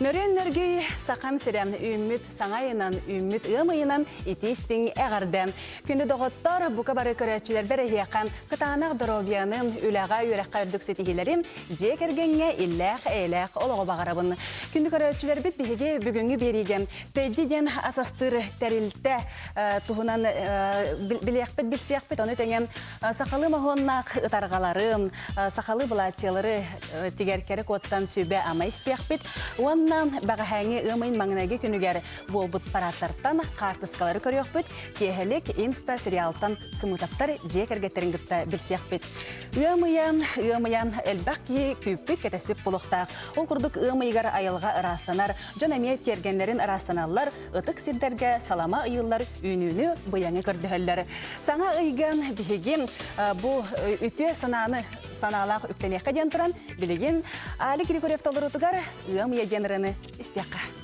Нөрүөн нөргүй сахам сирэ үүммүт саҥа ыйынан, үүммүт ыам ыйынан итии-истиҥ эҕэрдэ. Күндү доҕоттор, бука бары көрөөччүлэрбэр эһиэхэ кытаанах доруобуйаны, үлэҕэ, үөрэххэ үрдүк ситиһиилэри, дьиэ кэргэҥҥэ иллээх-эйэлээх олоҕу баҕарабын. Күндү көрөөччүлэрбит биһиги бүгүҥҥү биэриигэ Тедди диэн ас астыыр тэрилтэ туһунан билиэхпит, билсиэхпит, ону тэҥэ Сахалыы моһуоннаах ытарҕалары, сахалыы былааччыйалары тигэр кэрэ куоттан сүбэ-ама истиэхпит уонна бэҕэһээҥҥи ыам ыйын маҥнайгы күнүгэр буолбут парааттартан хаартыскалары көрүөхпүт, киэһэлик инста сериалтан Сымыытаптар дьиэ кэргэттэрин кытта билсиэхпит. Ыам ыйа, ыам ыйа элбэх киһи күүппүт, кэтэспит буолуохтаах. Ол курдук ыам ыйыгар айылҕа ыраастанар, дьон эмиэ тиэргэннэрин ыраастаналлар, ытык сирдэргэ салама ыйыллар үүнүүнү быйаҥы көрдөһөллөр. Саҥа ыйга биһиги бу үтүө санааны санаалаах үктэниэххэ диэн туран, билигин Али Григорьев толоруутугар ыам ыйа диэн ырыаны истиэххэ.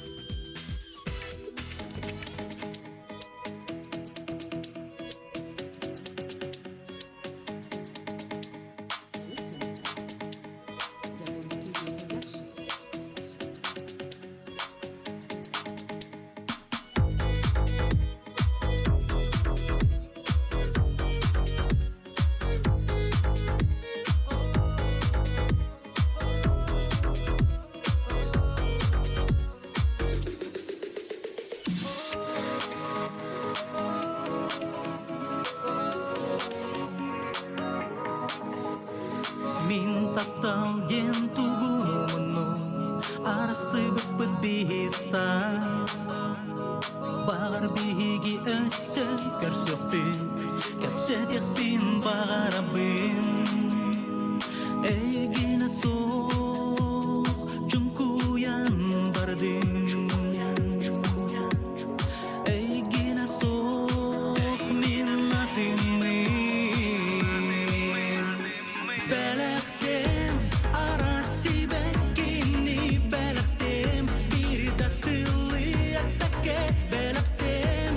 Мин таптал диэн тугун умуннум Арахсыбыппыт биһи саас Баҕар биһиги өссө көрсүөхпүт Кэпсэтиэхпин баҕарабын Эйигинэ суох чуҥкуйан бардым Эйигинэ суох мин атыммын Бэлэхтем араас сибэккини бэлэхтем биир да тылы эппэккэ бэлэхтем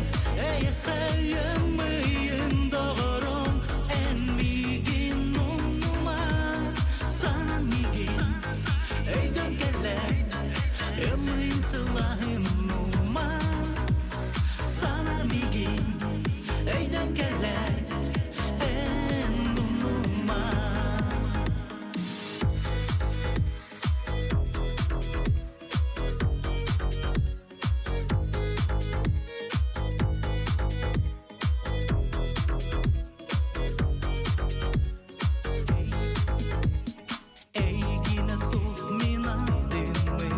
эйиэхэ ыамыйын доҕорум эн миигин умнума санан миигин өйдөн кэлэ ыамыйын сылааһын умнума санар миигин өйдөн кэлэ Эйигинэ суох мин аттыммын,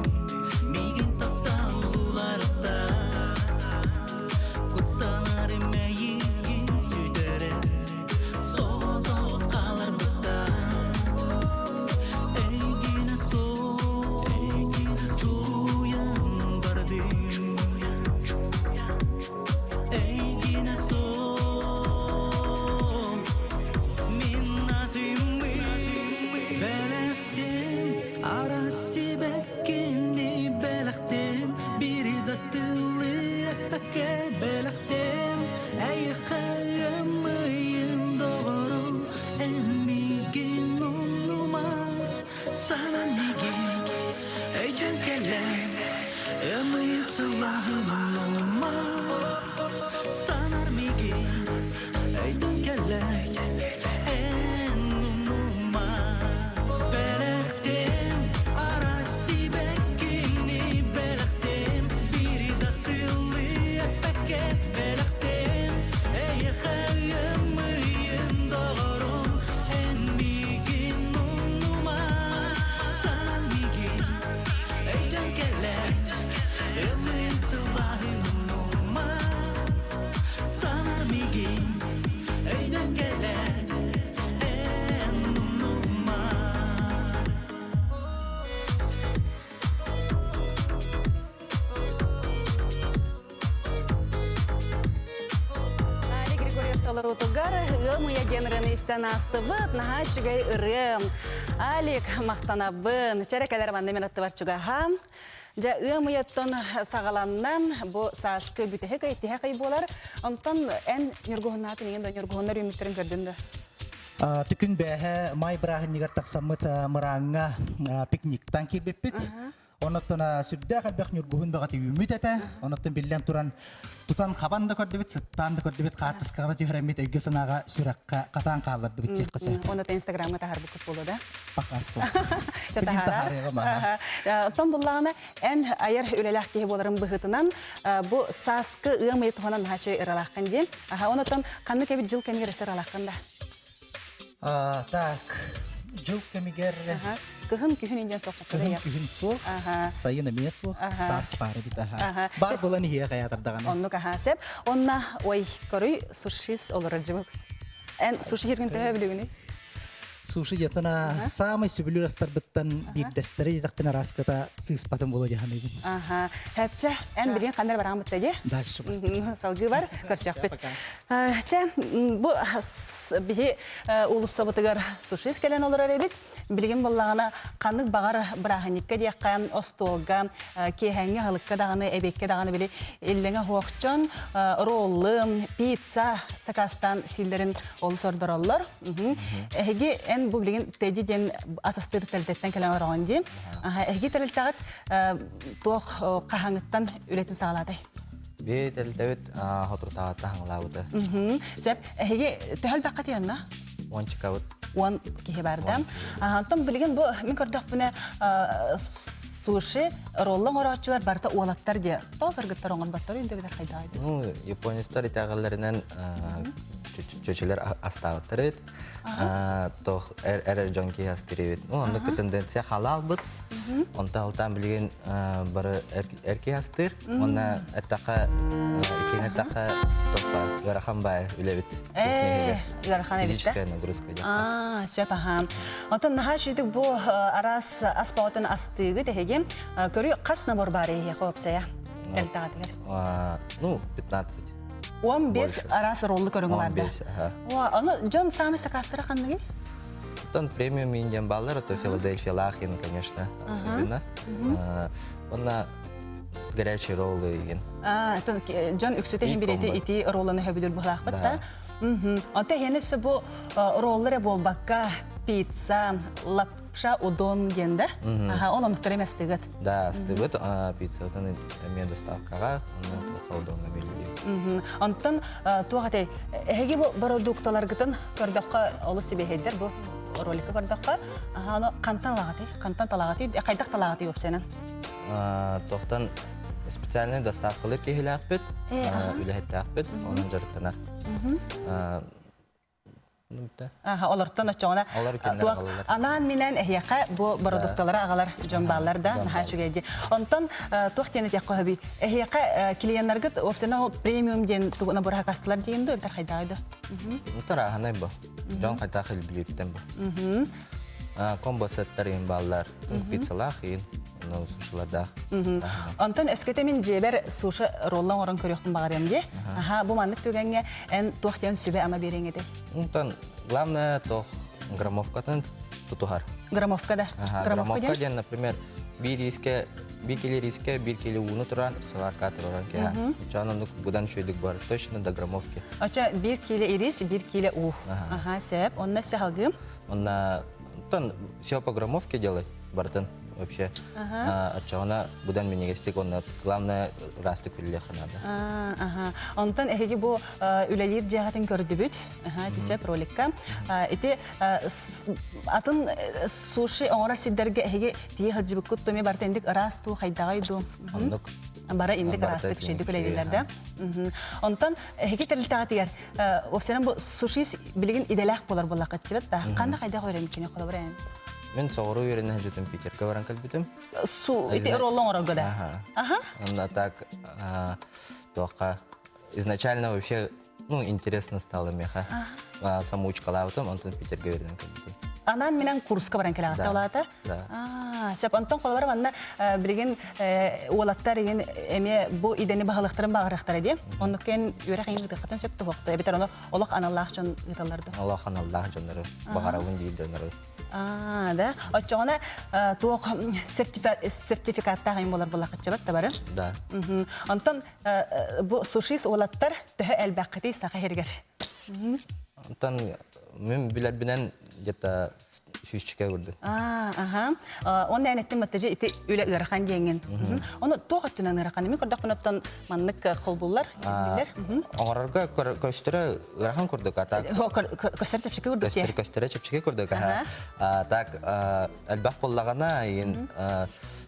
миигин таптаан уларытта. Куттанарым эйигин сүтэрэн, соҕотох хааларбыттан. Эйигинэ суох чугуйан бардым. Эйигинэ суох мин атыммын бэлэхтин араас сибэккини бэлэхтин биири да тылы эппэккэ бэлэхтин эйиэхэ ыамыйын доҕорум эн миигин умнума Санан миигин өйдөн кэлэн Ымыйын сылааһын умнума Санар миигин өйдөн кэлэн Эн умнума Бэлэхтем араас сибэккини бэлэхтем Биири да тылы эппэккэ бэлэхтем Эйиэхэ ыамыйын доҕорум Эн миигин умнума Санан миигин өйдөн кэлэ Ымыйын сылааһын умнума Санар миигин өйдөн кэлэ Эн умнума Али Григорьев толоруутугар ыам ыйа диэн ырыаны истэн аастыбыт. Наһаа үчүгэй ырыа. Алик, махтанабын. Чэрэ кэлэр манна мен аттыбар чугаһа. Дьэ, ыам ыйаттан саҕаланна. Бу сааскы бүтэһик ый, тиһэх ый буолар. Онтон эн Ньургуһуннаатын иҥин да Ньургуһуннар үүммүттэрин көрдүн да? Түкүн бээһэ май бырааһынньыгар тахсаммыт мырааҥҥа пикниктан киирбиппит. Оннуттан сүрдээх элбэх ньургуһун бөҕөтө үүммүт этэ. Оннуттан биллэн туран тутан хабан да көрдүбүт, сыттаан да көрдүбүт, хаартыскаҕа да түһэрэммит өйгө-санааҕа сүрэххэ хатаан хааллардыбыт диэххэ сөп. Оны Инстаграмҥа таһаарбыккыт буолуо да? Пока суох. Чэ таһаарар. Оттон буллаҕына эн айар үлэлээх киһи буоларын быһыытынан бу сааскы ыам ыйы туһунан наһаа үчүгэй ыралааххын диэн. Аха, онотон ханнык эбит дьыл кэмигэр өссө ыралааххын да? Так, дьыл кэмигэр Кыһын күһүн индиэн суох Кыһын күһүн суох, сайын эмиэ суох, саас баар эбит аха. Бар буолан иһиэ хайаатардаҕына. Оннук аха сөп. Онна ой көрүй сушис олорор дьыбык. Эн суши хиргин төһө билигиний? Суши диэтана саамай сөбүлүүр астарбыттан биирдэстэрэ диэтэхпинэ арааската сыыспатын буола дьаһаныыбын. Аха. Хэпчэ, эн билигин ханна бараан бутта дии? Дальше бар. Салгыы бар, көрсөхпүт. Чэ, бу биһи уулуссабытыгар сушис кэлэн олорор эбит. Билигин буоллаҕына ханнык баҕар бырааһынньыкка диэххэ, остуолга, киэһээҥҥи аһылыкка даҕаны, эбиэккэ даҕаны били иллэҥэ суохчон роллы, пицца сакаастаан сииллэрин олус ордороллор. Эһиги эн бу билигин Теди диэн ас астыыр тэрилтэттэн кэлэн олороҕун дии. Эһиги тэрилтэҕит туох хаһааҥҥыттан үлэтин саҕалаатай? Би тэрилтэбит соторутааҕыттан хаҥалаабыта. Сөп. Эһиги төһө элбэххитий онно? Уончикабыт. Уон киһи бар да. Онтон билигин бу мин көрдөхпүнэ суши ролла оҥорооччулар барыта уолаттар диye. Тоҕо кыргыттар оҥорботтор үндэ хайдаа Ну, японецтар итэҕэллэринэн чөчөлөр астаабыттар эбит. Тох эрэр дьон киһи астырыбыт. Ну, оннук тенденция халаалбыт. Онто алтан билигин бары эр киһи астыыр. Уонна эттэххэ, иккиэн эттэххэ топпа ыарахан баай үлэбит. Ээ, ыарахан эбит Физическая нагрузка диэххэ. Аа, сөп аһаам. Онтон наһаа үчүгдүк бу араас ас баҕатын астыыгы тэһиги көрүү хас набор баар эһиэхэ уопсайа тэлтэҕэтигэр? Ну, 15. 15 араас роллу көрүҥү бар да. 15, аха. Аны дьон самый сакаастара ханныгый? Оттон премиум индиан баллар, это Филадельфия Лахин, конечно, особенно. Онна горячие роллы деген. Дьон үксүтэ иһин билети ити ролланы хөбүлүр буһалаахпыт да. Онто иһин өссө бу роллары буолбакка пицца, лапша, удон диэн да. Аха, ол онуктар эмэ астыгыт. Да, астыгыт. Пиццатын эмиэ доставкаҕа, онно холдоҥҥо биллии. Онтон туох этэй, эһиги бу бородуукталаргытын көрдөххө олус сибиэһэйдэр бу роликка көрдөххө, аха, ону хантан алаҕытый? Хантан талаҕытый? Хайдах талаҕытый уопсайынан? Тохтон специальный доставкалыыр киһилээхпит, үлэһиттээхпит, онон дьарыктанар. Олортон оччоҕуна туох анаан-минээн эһиэхэ бу бородуукталары аҕалар дьон бааллар да наһаа үчүгэй дии. Онтон туох диэн этиэххэ сөбүй? Эһиэхэ клиеннаргыт уопсайынан ол премиум диэн тугуна быраһакастылар диэн дуу эбэтэр хайдаҕай дуу? Тарааһынай бу. Дьон хайдах илбилииттэн бу. Комбо сеттар иин бааллар. Пиццалаах иин, сушилардаах. Онтон өскөтө мин дьиэбэр суши ролла оҥорон көрүөхпүн баҕарыам дии. Аха, бу маннык түгэҥҥэ эн туох диэн сүбэ-ама биэриэҥ этэй? Онтон главное туох граммовкатын тутуһар. Граммовка да? Граммовка диэн, например, биир иискэ биир киле рискэ биир киле ууну туран сварка туран кэһэн. Очон оннук быдан үчүгүйдүк бар. Точно до граммовки. Очо биир киле ирис, биир киле уу. Аха, сөп. Онно өссө халгыым. Онна тон все по граммовке делать бартын вообще. Очоҕуна быдан минньигэстик онно главное ыраастык үлэлиэххэ наада. Аха. Онтон эһиги бу үлэлиир дьиэҕитин көрдүбүт. Аха, ити роликка. Ити атын суши оҥорор сирдэргэ эһиги тиийэ сылдьыбыккыт туми барыта индик ыраас дуу, хайдаҕай дуу? Оннук. Бары индик ыраастык үчүгэйдик үлэлииллэр да. Онтон эһиги тэрилтэҕитигэр уопсайынан бу суши билигин идэлээх буолар буоллаххыт дибэт да. Ханна хайдах үөрэммиккини холобур эн? Мин соҕуруу үөрэнэ сылдьытым Питергэ баран кэлбитим. Су ити роллу оҥорорго да. Аха. Онно так туохха изначально вообще ну интересно стало меха. Самоучкалаабытым, онтон Питергэ үөрэнэн кэлбитим. Анаан минэн курска баран кэлэҕит олаата? Да. Сөп. Онтон холобура манна билигин уолаттар игин эмиэ бу идэни баһылыктарын баҕарыахтара дии. Оннук кэн үөрэх иҥин ыытыаххытын сөп туһуохта. Эбэтэр ону олох аналлаах дьон ыыталлар да. Олох аналлаах дьоннору баҕарабын диир дьоннору. Аа, да. Оччоҕуна туох сертификаттаах им болар буллахыччабат да бары. Да. Онтон бу сушис уолаттар төһө элбэххитий саха сиригэр? Онтон мин билэрбинэн где-то Сүүсчүкэ курдук. Аха. Он эн эттим маттажы ити үлэ ыарахан диэҥин. Ону туох өттүнэн ыарахан? Мин көрдөхпүн оттон маннык холбуллар, биллэр. Оҥорорго көстөрө ыарахан курдук, а так Көстөрө чэпчэки курдук. Көстөрө чэпчэки курдук, аха. Так элбэх буоллаҕына, иин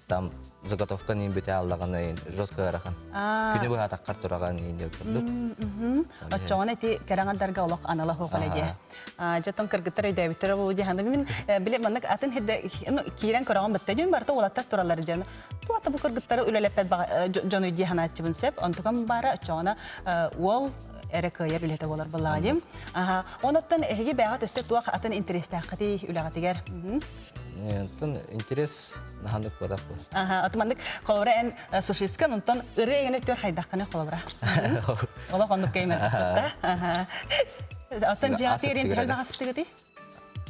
там заготовка иин бүтэ аллаҕына иин жестко ыарахан. Күнү быһа атаххар тураҕан иин диэн курдук. Оччоҕуна ити кэрэҥэрдарга олох анала суох үлэ дии. Дьэ, кыргыттар өйдөөбүттэрэ буолуо дии саныыбын. Мин били маннык атын сирдэ киирэн көрөҕүн бытта дьон барыта уолаттар тураллар диэн. Туата бу кыргыттары үлэлэппэт дьону дии санааччыбын сөп. Онтукам баара оччоҕуна уол эрэ кыайар үлэтэ буолар буоллаҕа дии. Аха. Онуттан эһиги бэйэҕит өссө туох атын интэриэстээххитий үлэҕитигэр? Онтон интерес наһанык буолар. Аха, отуманнык холобура эн сушисткан онтон ырыа эҥин өттүгэр хайдаххыный холобура? Олох оннук кэймэн да. Аха. Оттон дьиэҕитигэр эн төһө астыгытый?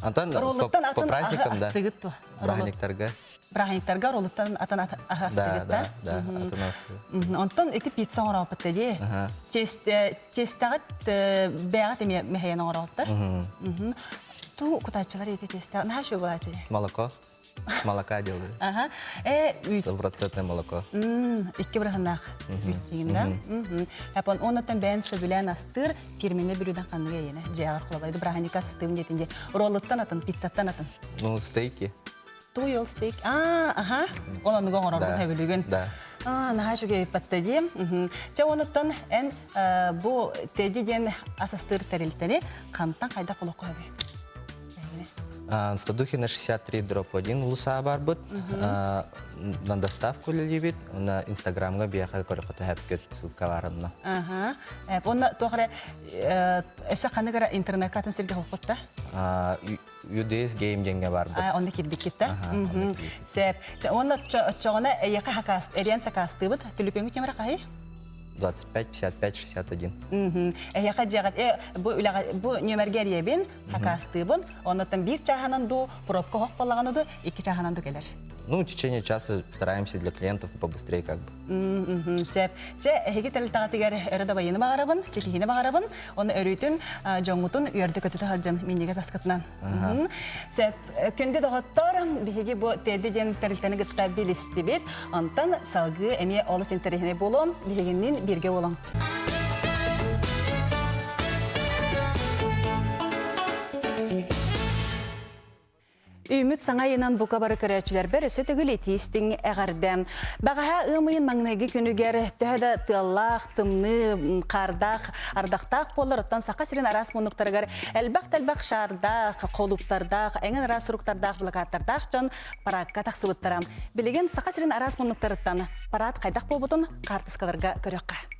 Антон Роллуттан атын по праздникам да. астыгыт туо? Праздниктарга. Праздниктарга роллуттан атын астыгыт да? Да, да, атын астыгыт. Онтон ити пицца оҥорооппут дии. Тестэҕит бэйэҕит эмиэ мэһэйэн оҥороҕуттар. Туу кутааччылар ити тестэҕ наһаа үчүгэй буолааччы. Молоко. С молока делаю. Ага. Э, үүт. Стопроцентное молоко. Икки бырахыннаах үүт дигин да. Япон оннотон бэйэн сөбүлээн астыыр фирменный блюдо ханныга иэнэ. Дьиэҕэр холобай быраханньыкка астыыбын диэтин дии. Роллуттан атын, пиццаттан атын. Ну, стейки. Туйул стейк. А, аха. Ол оннуга оҥороргун сөбүлүүгүн. Да. А, наһаа үчүгэй эппэтте дии. Чэ, онуттан эн бу Теди диэн ас астыыр тэрилтэни хантан хайдах олоххо сөбүй? Стадухина 63 дроп 1 улусаа барбыт. На доставку үлэлиибит. Уна Инстаграмга биэхэ көрөхөтө хэпкет ссылка барынна. Аха. Онно туох эрэ өссө ханнык эрэ интернекка атын сиргэ холкут да? UDS Game диэҥҥэ барбыт. Онно киирбиккит да? Сөп. Онно оччоҕуна эйиэхэ хакаст, эриэн сакаастыыбыт. Түлүпүөҥҥүт нөмөрө хаһый? 25 55 61. Эһиэхэ дьиэҕит бу үлэҕэ бу нүөмэргэ эрийэбин, хакаастыыбын. Оннуттан биир чааһынан дуу, пробка оһох буоллаҕына дуу, икки чааһынан дуу кэлэр. Ну, в течение часа стараемся для клиентов побыстрее как бы. Сөп. Чэ, эһиги тэрилтэҕитигэр өрө дабайыыны баҕарабын, ситиһиини баҕарабын. Оны өрүүтүн дьоҥҥутун үөрдэ-көтүтэ сылдьан минньигэс аскытынан. Сөп. Күндү доҕоттор, биһиги бу Тедди диэн тэрилтэни кытта билистибит. Онтон салгыы эмиэ олус интэриэһинэй буолуом. Биһигинниин бииргэ буолуҥ. Үүмүт саҥа ыйынан бука бары көрөөччүлэрбэр өссө төгүл итии-истиҥ эҕэрдэ. Бэҕэһээ ыам ыйын маҥнайгы күнүгэр төһө да тыаллаах, тымныы, хаардаах, ардахтаах буоллар, оттон Саха сирин араас муннуктарыгар элбэх-тэлбэх шаардаах, холууптардаах, эҥин араас суруктардаах, былакааттардаах дьон параакка тахсыбыттара. Билигин Саха сирин араас муннуктарыттан параад хайдах буолбутун хаартыскаларга көрүөххэ.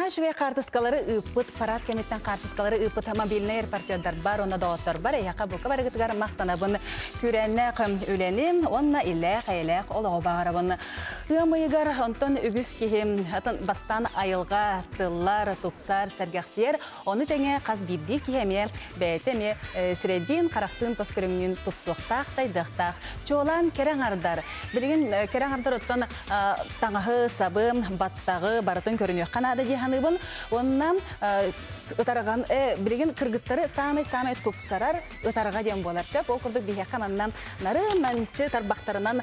Наһаа үчүгэй хаартыскалары ыыппыт, парад кэнниттэн хаартыскалары ыыппыт мобильнай репортердарбар уонна доҕотторбор эһиэхэ бука барыгытыгар махтанабын. Күүрээннээх үлэни уонна иллээх-эйэлээх олоҕу баҕарабын. Ыам ыйыгар онтон үгүс киһи атын бастаан айылҕа, тыллар, тупсар, сэргэхсийэр, ону тэҥэ хас биирдии киһи эмиэ бэйэтэ эмиэ сирэйдиин, харахтыын тас көрүҥнүүн тупсуохтаах, сайдыахтаах. Чуолаан кэрэ аҥардар. Билигин кэрэ аҥардар оттон таҥаһы, сабы, баттаҕы барытын көрүнүөххэ наада дии саныыбын. Уонна ытарҕан билигин кыргыттары саамай-саамай тупсарар ытарҕа диэн буолар. Сөп ол курдук биһиэхэ манна нарын-намчы тарбахтарынан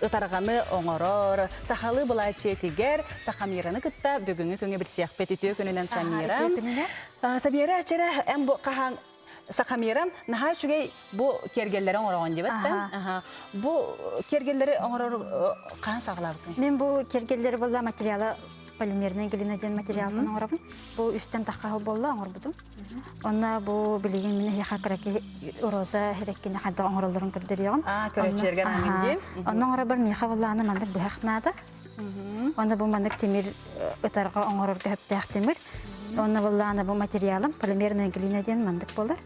ытарҕаны оҥорор сахалыы былаачыйатыгар Сахамираны кытта бүгүҥҥү күҥҥэ билсиэхпит. Үтүө күнүнэн Самира. Самира чэрэ эн бу хаһан Сахамира наһаа үчүгэй бу киэргэллэри оҥороҕун диэбэт да? Бу киэргэллэри оҥорор хаһан саҕалаабыккын? Мин бу киэргэллэри буолла материала полимерная глина диэн материалтан оҥоробун. Бу үстэн тахха буолла оҥорбутум. Онно бу билигин мин эһиэхэ кыраки роза хирэккини хайдах оҥороллорун көрдөрүөҕүм. Аа, көрөөччүлэргэ анаан дии. Онно оҥоробор миэхэ буоллаҕына маннык быһах наада. Онно бу маннык тимир ытарҕа оҥорорго сөптөөх тимир. Онно буоллаҕына бу материалым полимерная глина диэн маннык буолар.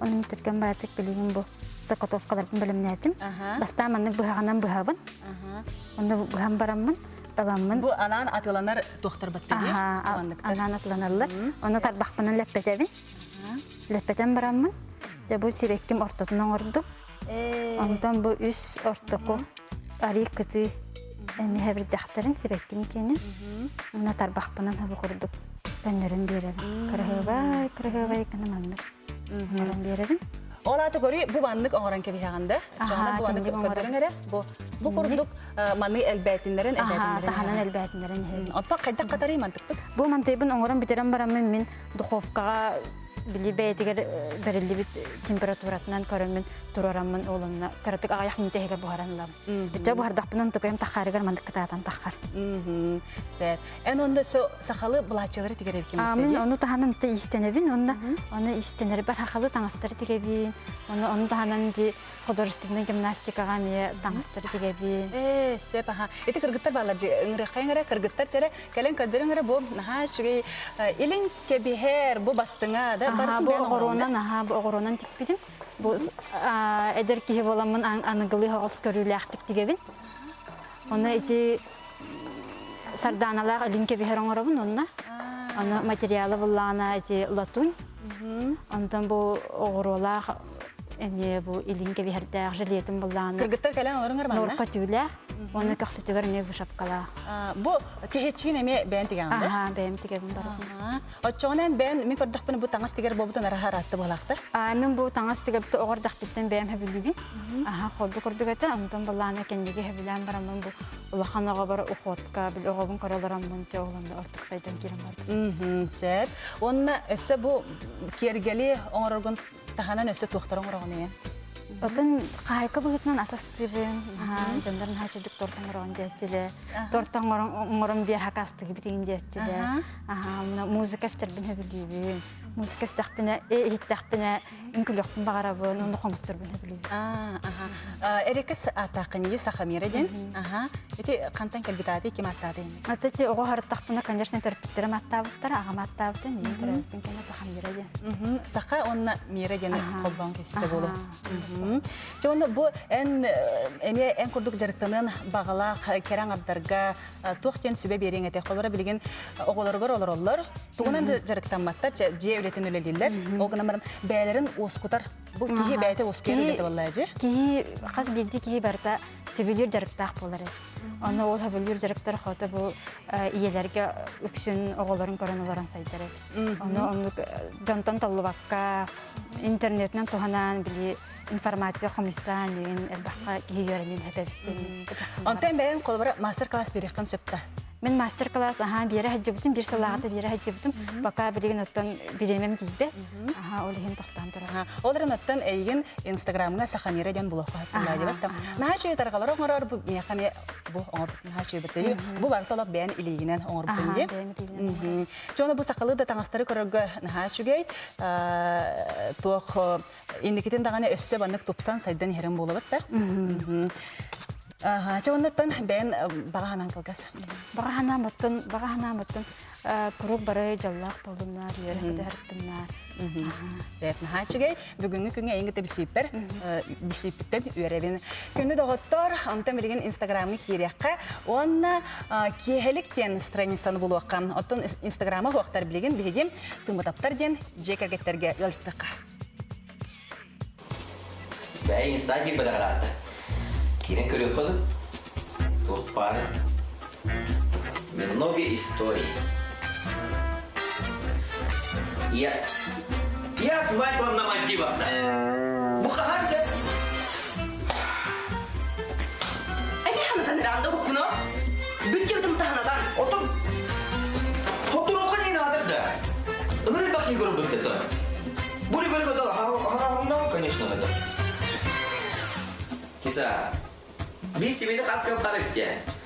Онон түргэн баатык билигин бу заготовкаларбын бэлэмнээтим. Бастаан маннык быһаҕынан быһабын. Онно быһан бараммын ыламмын. Бу анаан атыланар туохтар баттыы Анаан атыланаллар. Онно тарбахпынан лэппэтэбин. Лэппэтэн бараммын. Дьэ бу сибэкким ортотун оҥордум. Онтон бу үс ортоку арыы кытыы эмиэ бирдэхтэрин сибэкким киэнин уонна тарбахпынан бу курдук көннөрөн биэрэбин. Кыраһыабай, кыраһыабай гына маннык оҥорон биэрэбин. Ол аата көрүй, бу маннык оҥорон кэбиһэҕин да? Чаҕына бу маннык көрдөрөн эрэ. Бу бу курдук маны элбээтиннэрин элбээтиннэрин. Таһынан элбээтиннэрин иһэбин. Оттон хайдах хатарый мантыкпыт? Бу мантыйбын оҥорон бүтэрэн бараммын мин духовкаҕа били бэйэтигэр бэриллибит температуратынан көрөммүн турараммын ол онно кыратык аҕыйах мүнүүтэ иһигэр буһаран ылабын. Өттө буһардахпынан тукайым таххарыгар маннык кытаатан таххар. Эн онно сахалы былааччалары тигэр эбиккин Мин ону таһынан та иистэнэбин уонна ону иистэнэрбэр сахалы таҥастары тигэбин. Ону ону таһынан ди художественнай гимнастикаҕа эмиэ таҥастары тигэбин. Ээ, сөп аха. Ити кыргыттар бааллар дьи ыҥырыаххайыҥ эрэ кыргыттар чэрэ кэлэн көрдөрүҥ эрэ бу наһаа үчүгэй илин кэбиһэр бу бастыҥа да барытын бу оҕуруонан аха бу оҕуруонан тикпитим. Бу эдэр киһи буоламмын аныгылыы соҕус көрүүлээхтик тигэбин. Онно ити сардааналаах илин кэбиһэр оҥоробун онно. Аны материалы буллаҕына ити латунь. Онтон бу оҕуруолаах эмиэ бу илин кэбиһэрдээх жилетин буллаҕына. Кыргыттар кэлэн олоруҥар манна? Норка түүлээх. Уонна көхсүтүгэр эмиэ вышапкалаах. Бу киһиччиин эмиэ бэйэн тигэҕин да? Аха, бэйэм тигэбин барытын. Оччоҕунан бэйэн мин көрдөхпүнэ бу таҥас тигэр буолбутун араха араатты буолаахтар. Мин бу таҥас тигэбит оҕор дахпыттан бэйэм хөбүлүүбүн. Аха, холбу курдук этэ. Онтон былаана кэнниги хөбүлээн бараммын бу улахан оҕобор уходка бил оҕобун көрө олороммун чэ олонно ортук сайдан киирэн бардым. Сөп. Уонна өссө бу киэргэли оҥороргун таһынан өссө туохтары оҥороҕун ийэн? Отон хаһайка быһыытынан ас астыыбын. Дьоннор наһаа үчүгдүк торт оҥороҕун диэччилэр. Торт оҥорон биэр хакастыгыбыт игин диэччилэр. Аха, музыка истэрбин сөбүлүүбүн. Музыка истэхпинэ, иһиттэхпинэ үҥкүлүөхпүн баҕарабын, онно хомустарбын сөбүлүүбүн. Эрикес ааттааххын Сахамира диэн. Аха. Ити хантан кэлбит ааты, ким ааттаатый? Ата ти оҕо харыттахпына, конечно, төрөппүттэрим ааттаабыттара, аҕам ааттаабыта, миин төрөппүн кэннэ Сахамира диэн. Саха уонна Мира диэн холбоон кэспитэ буолуо. Чэ, онно бу эн эмиэ эн курдук дьарыктаныан баҕалаах кэрэ аҥардарга туох диэн сүбэ биэриэҥ этэ? Холобура билигин оҕолоругар олороллор, тугунан да дьарыктамматтар, дьиэ үлэтин үлэлииллэр. Ол гынан баран бэйэлэрин уоскутар. Бу киһи бэйэтэ уоскуйар үлэтэ буолла дьи. Киһи хас биирдии киһи барыта сөбүлүүр дьарыктаах буолар эбит. Ону ол сөбүлүүр дьарыктар хото бу ийэлэргэ үксүн оҕолорун көрөн олорон сайдар эбит. Ону оннук дьонтон толлубакка интернетинэн туһанан били информация хомуйсаан диэн элбэххэ киһи үөрэнин этэбиттин. Онтон бэйэҥ холобура мастер-класс биэриэххин сөп да? Мин мастер-класс аһаан биэрэ сылдьыбытым, биир сыллааҕыта биэрэ сылдьыбытым. Пока билигин оттон бириэмэм тиийбэт. Аха, ол иһин тохтоон турар. Ол эрэн оттон эйигин Инстаграмҥа Сахамира диэн булуохха сөп диэбэт да. Наһаа үчүгэй тарҕалары оҥорор бу миэхэ эмиэ бу оҥорбут наһаа үчүгэй бу барыта олох бэйэн илиигинэн оҥорбутун дии. Чэ, ону бу сахалыы да таҥастары көрөргө наһаа үчүгэй. Туох инникитин даҕаны өссө баннык тупсан сайдан иһэрин буолабыт да. Чэ оннуттан бэйэн баҕа санаан кылгас. Баҕа санаамыттан, баҕа санаамыттан куруук бары дьоллоох буолуннар, үөрэ-көтө сырыттыннар. Бэт наһаа үчүгэй. Бүгүҥҥү күҥҥэ эйиҥ кытта билсииппэр, билсииппиттэн үөрэбин. Күндү доҕоттор, онтон билигин Инстаграмҥа киириэххэ уонна киэһэлик диэн страницаны булуохха. Оттон Инстаграма суохтар билигин биһиги Сымытаптар диэн дьиэ кэргэттэргэ ыалдьыттахха. Бэйэ инста киирбэтэх ыраатта. Киирэн көрүөххэ дуу? Туох баар? Немного историй. Я... Я с Майклом на Мальдивах-то. Бу хаһан да? Эми ханатан эранда буккуно? Бүт таһанатан. Отон... Хотуруха не надо да. Ыныры бак не көрүп это. Бури говори, да, харамнау, конечно, это. Киса, би себени хаскал тарык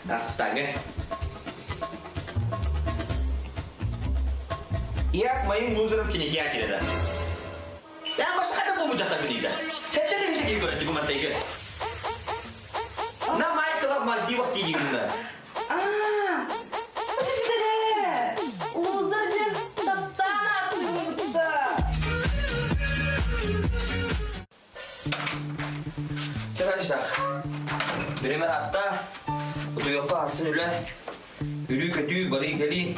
Аспытаңы. Я с моим лузером кинотеатре, да. Я башка да болму жакта күнүйді. Тәтті де күйді көрді гумантайгы. На Майкла в Мальдивах тиигинна. А, Лузер диэн таптаан ааттыыбытта. Чэ, Биример атта, утуйокко асын үлэ, үлүү көтүү, барыы кэлии,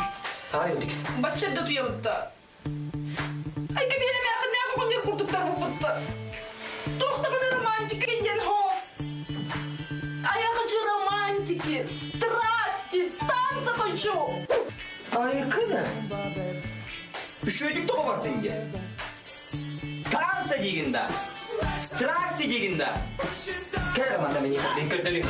хаары бутик. Бачча да утуйабытта. Айка биэрэ мээхиннээх оҕонньор курдуктар буолбутта. Туохтабын романтика диэн хоо. А я хочу романтики, страсти, танца хочу. Айкына. Үшөйдүк тоҕо бардын дии. Танца диигин да. Страсти диигин да. Кэл манна мени хардын көрдөрү.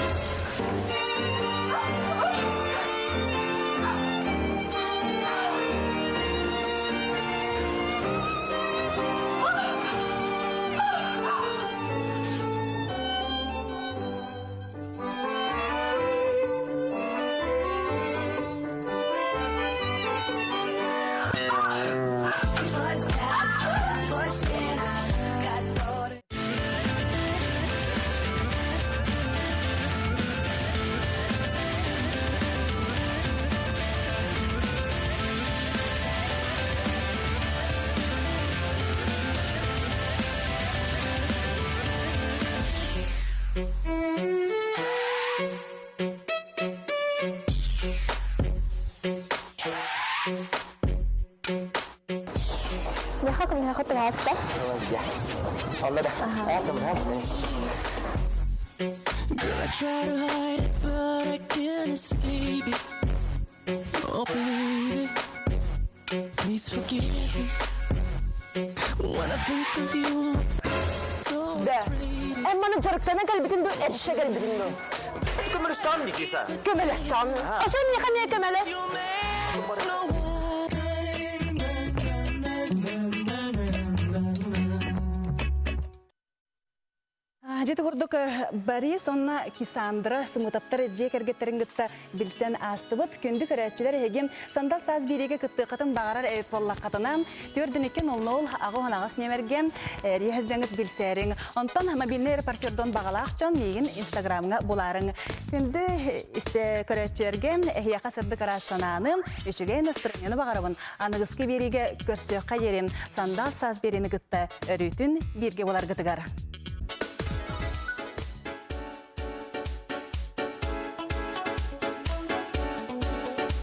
Миэхэ тыҥааста. Girl, I try to hide it, but I can't escape it. Oh, baby, please forgive me. When I think of you, so Да. Эн маны дьарыктана кэлбитин дуу, эршэ кэлбитин дуу? Көмөлөстөҕүм дии киса. Көмөлөстөҕүм. Ошо миэхэ эмиэ көмөлөс. Дьити курдук Борис онна Кисандра Сымытаптар дьиэ кэргэттерин кытта билсэн аастыбыт. Күндү көрөөччүлэр эһиги сандал саас биэриигэ кыттыаххытын баҕарар эбит буоллаххытына, 4 00 аҕыс нүөмэргэ эрийэ сылдьаҥҥыт билсээриҥ. Онтон мобильнай репортердон баҕалаах дьон миигин Инстаграмҥа булаарыҥ. Күндү истэ көрөөччүлэргэ эһиэхэ сырдык араас санааны, үчүгэй настроениены баҕарабын. Аныгыскы биэриигэ көрсүөххэ диэри сандал саас биэриини кытта өрүүтүн бииргэ буларгытыгар.